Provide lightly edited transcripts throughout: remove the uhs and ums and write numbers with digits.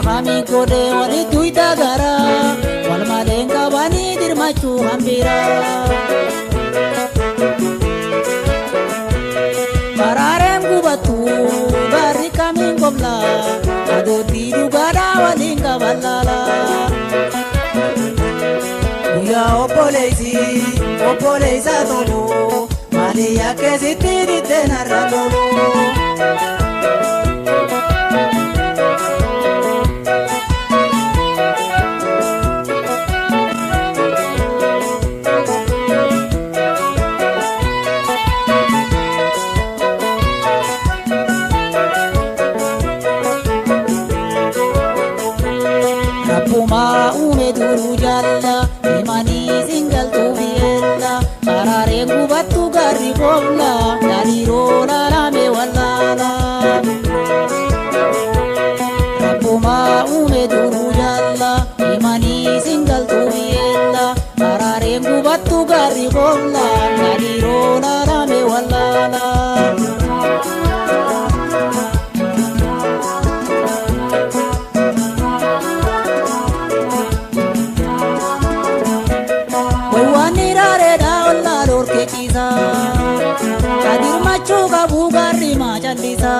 Kami godhe walitti uyta garaa wal maleen qabanii dirmachuu hambiraa. Baraareen gubattu gaarri kamiin gobla adoottii dhugaadhaa waliin qaban laala. Guyyaa obboleessi obboleessa tolu maali akkeessitti diddee narra tolu. Rabbumaa uume duruu jaalla himanii singaltuu biyyeella baraareen gubattu gaarri goobla yaaliiroo laalame wallaala. Rabbumaa uume duruu jaalla himanii singaltuu biyyeella baraareen gubattu gaarri goobla yaaliiroo laalame wallaala. Waan iraareedha ollaa dhorkee ciisa. Kadirmachuu qabu gaarri maa callisa.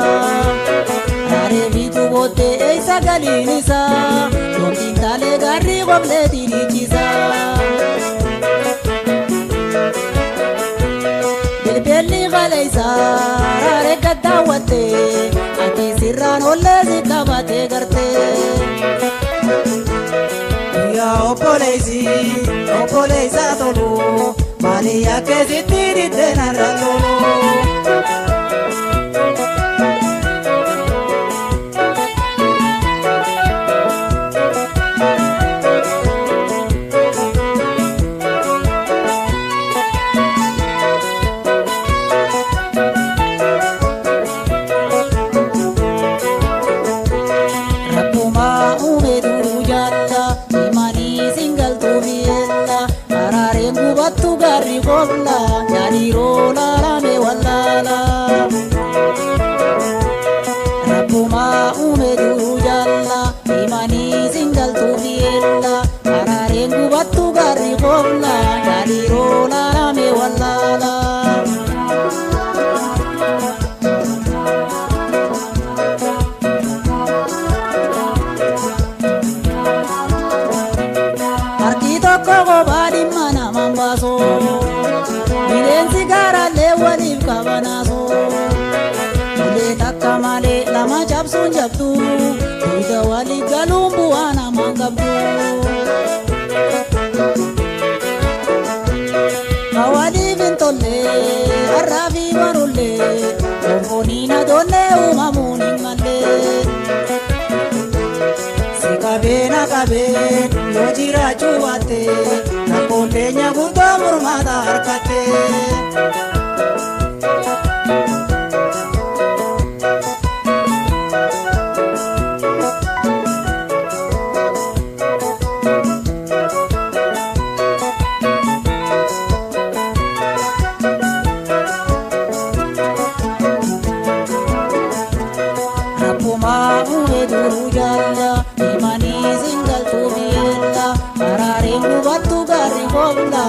Raaree biituu booddee eessa galiin isaa. Yookiin taalee gaarri qoblee diriichisa. Bilbilli qaleessa raaree gad daawwattee ati sirraan ollee si qabatee gartee. Guyyaa obboleessi obboleessa tolu maali akkeessitti diddee narra tolu. Rabbumaa uume duruu jaalla himanii singaltuu biyyeella baraareen gubattu gaarri gobla yaaliiroo laalame wallaala. Rabbumaa uume duruu jaalla himanii singaltuu biyyeella baraareen gubattu gaarri gobla yaaliiroo laalame wallaala. Harki tokko kophaa dhimma namaan baasu. Bineensi gaaraallee waliif qabanaasu. Ulee takka malee lama cabsuun jabdu. Duuda walii galuun bu'aa namaan qabdu. Ka waliif hin tolle har'aa fi barullee gonfooniin adoollee uumamuun hin malle. Si qabee na qabee yoo jiraachuu baatte rakkoon teenya guutuu mormaata harkatte. Rabbumaa uume duruu jaalla himanii singaltuu biyyeella baraareen gubattu gaarri gobla.